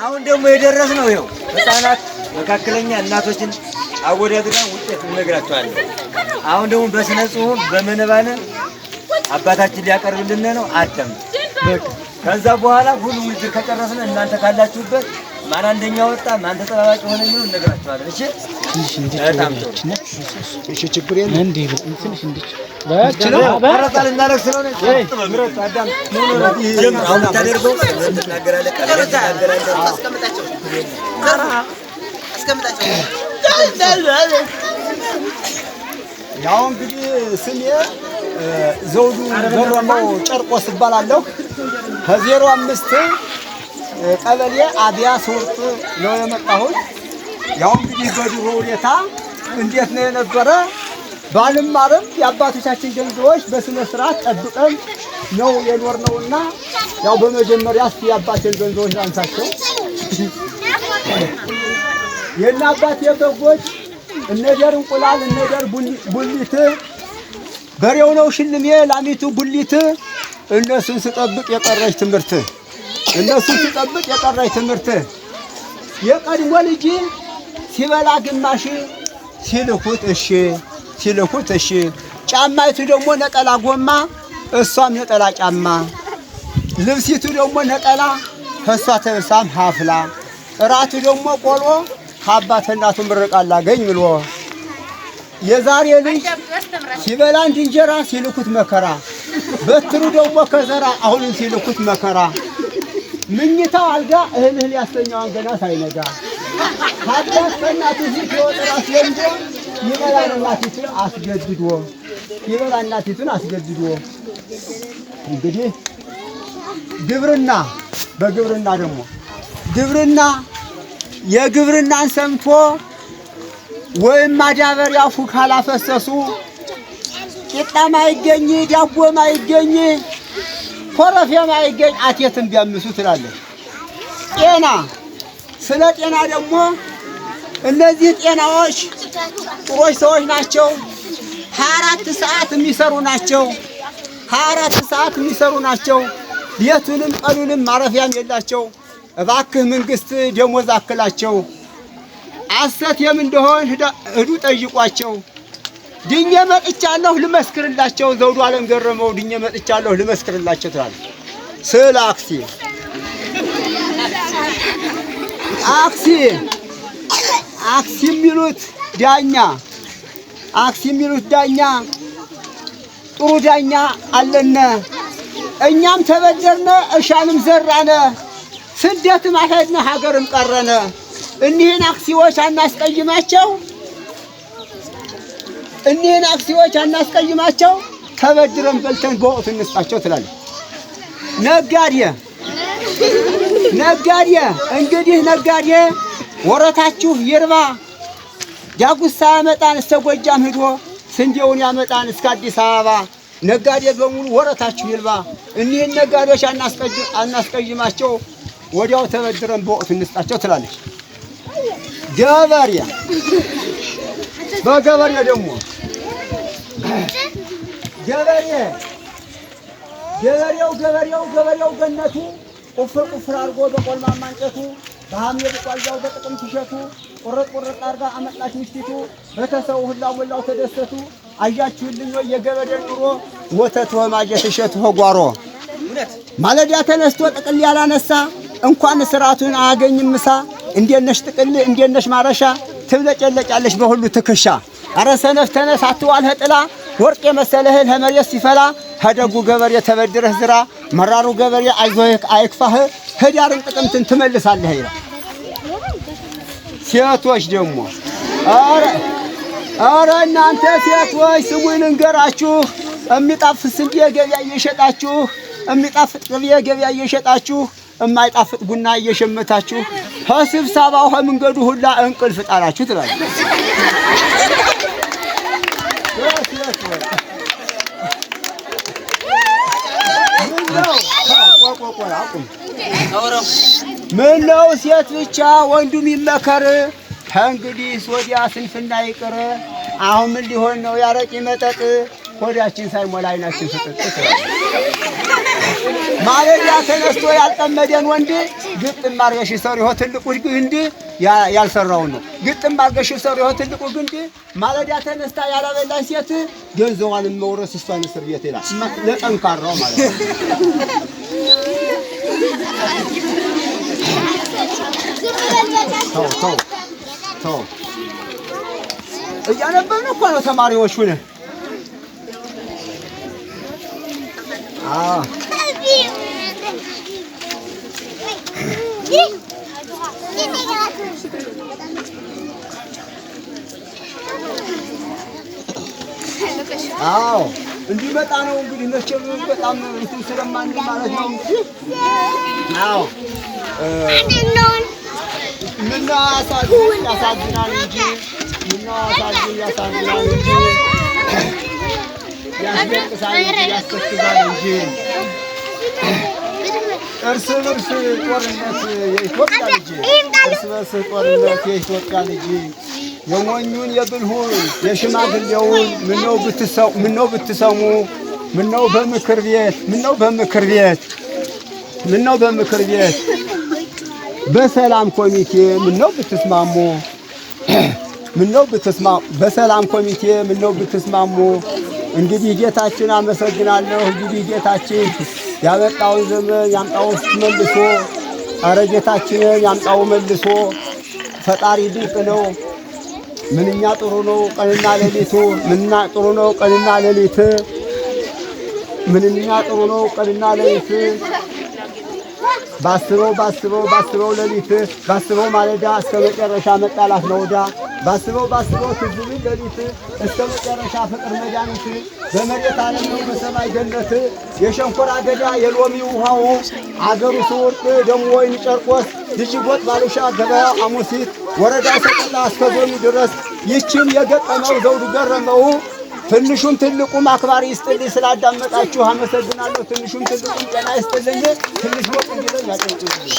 አሁን ደግሞ የደረስነው ይኸው ህፃናት፣ መካከለኛ፣ እናቶችን አወዳድረን ውጤት እንነግራቸዋለን። አሁን ደግሞ በስነ ጽሁፍ በመነባነብ አባታችን ሊያቀርብልን ነው። አዳም ከዛ በኋላ ሁሉ ውድድር ከጨረስን እናንተ ካላችሁበት ማን አንደኛ ወጣ ማን ተጠባባቂ ሆነ የሚለው እነግራቸዋለን። እሺ፣ በጣም ጥሩ። እሺ፣ ችግር የለም። ቀረጻ ልናደርግ ስለሆነ ምረጡ። አዳም ጀምር። አሁን የምታደርገው ትናገራለህ፣ ቀለበት ትናገራለህ። ያው እንግዲህ ስሜ ዘውዱ ገረመው ጨርቆስ እባላለሁ። ከ05 ቀበሌ አብያ ስውርጥ ነው የመጣሁት። ያው እንግዲህ በድሮ ሁኔታ እንዴት ነው የነበረ? ባልማርም የአባቶቻችን ገንዘቦች በስነ ስርዓት ጠብቀን ነው የኖርነውና ያው በመጀመሪያ እስኪ የአባቴን ገንዘቦች ላንሳቸው። የእነ አባቴ በጎች እነደር እንቁላል እነደር ቡሊት፣ በሬው ነው ሽልሜ ላሚቱ ቡሊት፣ እነሱን ስጠብቅ የቀረች ትምህርት፣ እነሱን ስጠብቅ የቀረች ትምህርት። የቀድሞ ልጅ ሲበላ ግማሽ ሲልኩት እሺ ሲልኩት እሺ፣ ጫማይቱ ደግሞ ነጠላ ጎማ እሷም ነጠላ ጫማ፣ ልብሲቱ ደግሞ ነጠላ ከእሷ ተብሳም ሀፍላ፣ እራቱ ደግሞ ቆሎ ከአባት እናቱ ምርቃት ላገኝ ብሎ። የዛሬ ልጅ ሲበላ አንድ እንጀራ ሲልኩት መከራ፣ በትሩ ደግሞ ከዘራ አሁንም ሲልኩት መከራ። ምኝታው አልጋ እህል እህል ያሰኘዋን ገና ሳይነጋ ከአባት ከእናቱ ፊት የወጥ ራስ ለምዶ ይበላል እናቲቱን አስገድዶ፣ ይበላል እናቲቱን አስገድዶ። እንግዲህ ግብርና፣ በግብርና ደግሞ ግብርና የግብርናን ሰምቶ ወይም ማዳበሪያ ፉ ካላፈሰሱ ቂጣ ማይገኝ፣ ዳቦ ማይገኝ፣ ኮረፌ ማይገኝ አቴትን ቢያምሱ ትላለች። ጤና፣ ስለ ጤና ደግሞ እነዚህ ጤናዎች ጥሮች ሰዎች ናቸው። 24 ሰዓት የሚሰሩ ናቸው። 24 ሰዓት የሚሰሩ ናቸው። ሌቱንም ቀኑንም ማረፊያም የላቸው። እባክህ መንግስት ደሞዝ አክላቸው። አሰት የም እንደሆን ሂዱ ጠይቋቸው። ድኜ መጥቻለሁ ልመስክርላቸው። ዘውዱ አለም ገረመው ድኜ መጥቻለሁ ልመስክርላቸው ትላለች። ስለ አክሲ፣ አክሲ አክሲ የሚሉት ዳኛ፣ አክሲ የሚሉት ዳኛ ጥሩ ዳኛ አለነ። እኛም ተበደርነ እርሻንም ዘራነ፣ ስደትም አልሄድነ ሀገርም ቀረነ። እኒህን አክሲዎች አናስቀይማቸው፣ እኒህን አክሲዎች አናስቀይማቸው፣ ተበድረን በልተን በወቅቱ እንስጣቸው ትላለች። ነጋዴ፣ ነጋዴ እንግዲህ ነጋዴ ወረታችሁ ይርባ፣ ዳጉሳ ያመጣን እስከ ጎጃም ሂዶ ስንዴውን ያመጣን እስከ አዲስ አበባ። ነጋዴ በሙሉ ወረታችሁ ይልባ። እኒህን ነጋዴዎች አናስቀይማቸው፣ ወዲያው ተበድረን በወቅቱ እንስጣቸው ትላለች። ገበሬ፣ በገበሬ ደግሞ ገበሬ ገበሬው ገበሬው ገበሬው ገነቱ ቁፍር ቁፍር አድርጎ በቆልማማ እንጨቱ በሐምሌ ቡቃያው በጥቅምት እሸቱ ቁርጥ ቁርጥ አድርጋ አመጣች ሚስቲቱ በተሰው ሁላ ሞላው ተደሰቱ። አያችሁልኝ ወይ የገበሬ ኑሮ ወተት ወማጀት እሸት ጓሮ። ማለዳ ተነስቶ ጥቅል ያላነሳ እንኳን ስርዓቱን አያገኝም ምሳ። እንዴት ነሽ ጥቅል እንዴት ነሽ ማረሻ ትብለጨለጫለሽ በሁሉ ትከሻ። ኧረ ሰነፍ ተነስ አትዋልህ ጥላ ወርቅ የመሰለ እህል ከመሬት ሲፈላ ከደጉ ገበሬ ተበድረህ ዝራ መራሩ ገበሬ አይዞህ አይክፋህ ህዳርን ጥቅምትን ትመልሳለህ ይላል። ሴቶች ደግሞ ኧረ ኧረ እናንተ ሴቶች ስሙኝ ልንገራችሁ፣ የሚጣፍጥ ስንዴ ገበያ እየሸጣችሁ፣ የሚጣፍጥ ቅቤ ገበያ እየሸጣችሁ፣ የማይጣፍጥ ቡና እየሸመታችሁ ከስብሰባው ከመንገዱ ሁላ እንቅልፍ ጣላችሁ ትላለች። ምነው ሴት ብቻ ወንዱም ይመከር፣ ከእንግዲህ ወዲያ ስንፍና ይቅር። አሁን ምን ሊሆን ነው ያረቂ መጠጥ? ሆዳችን ሳይሞላ አይናችን ፍጥጥ። ማለዳ ተነስቶ ያልጠመደን ወንድ ግጥም አድርገሽ ሰሪሆ ትልቁ ግንድ ያልሰራውን ነው። ግጥም አድርገሽ ሰሪሆ ትልቁ ግንድ ማለዳ ተነስታ ያላበላች ሴት ገንዘቧን መውረስ እሷን እስር ቤት ይላል። ለጠንካራው ማለት ነው። ተው ተው ተው፣ እያነበብን እኮ ነው ተማሪዎች ሁነን። አዎ እንዲመጣ ነው እንግዲህ መቼም በጣም እንትን ስለማንል ማለት ነው እንግዲህ። አዎ ምነው ያሳዝን ያሳዝናል እንጂ ምነው ያሳዝን ያሳዝናል እንጂ ያስለቅሳል እንጂ ያስተክዛል እንጂ እርስ በርስ ጦርነት የኢትዮጵያ ልጅ እርስ በርስ ጦርነት የኢትዮጵያ ልጅ የሞኙን የብልሁን የሽማግሌውን ምነው ብትሰሙ ምነው በምክር ቤት ምነው በምክር ቤት ምነው በምክር ቤት በሰላም ኮሚቴ ምነው ብትስማሙ ምነው ብትስማሙ በሰላም ኮሚቴ ምነው ብትስማሙ። እንግዲህ ጌታችን አመሰግናለሁ። እንግዲህ ጌታችን ያመጣውን ዘመን ያምጣው መልሶ፣ ኧረ ጌታችንን ያምጣው መልሶ። ፈጣሪ ድንቅ ነው። ምንኛ ጥሩ ነው ቀንና ሌሊቱ፣ ምንኛ ጥሩ ነው ቀንና ሌሊት፣ ምንኛ ጥሩ ነው ቀንና ሌሊት። ባስበው ባስበው ባስበው ሌሊት ባስበው ማለዳ እስከ መጨረሻ መጣላት ነውዳ። ባስበው ባስበው ትዝ ቢል ሌሊት እስከ መጨረሻ ፍቅር መድኃኒት። በመሬት ዓለም ነው በሰማይ ገነት የሸንኮራ አገዳ የሎሚ ውሃው አገሩ ስውርጥ ደሞ ወይን ጨርቆስ ልጅ ጎጥ ባሉሻ ገበያ አሙሲት ወረዳ ሰቀላ እስከ ዞኑ ድረስ ይችን የገጠመው ዘውዱ ገረመው። ትንሹም ትልቁም አክባሪ ይስጥልኝ። ስላዳመጣችሁ አመሰግናለሁ። ትንሹም ትልቁም ጤና ይስጥልኝ። ትንሽ ወቅ እንዲለኝ ያጨብጭቡልኝ።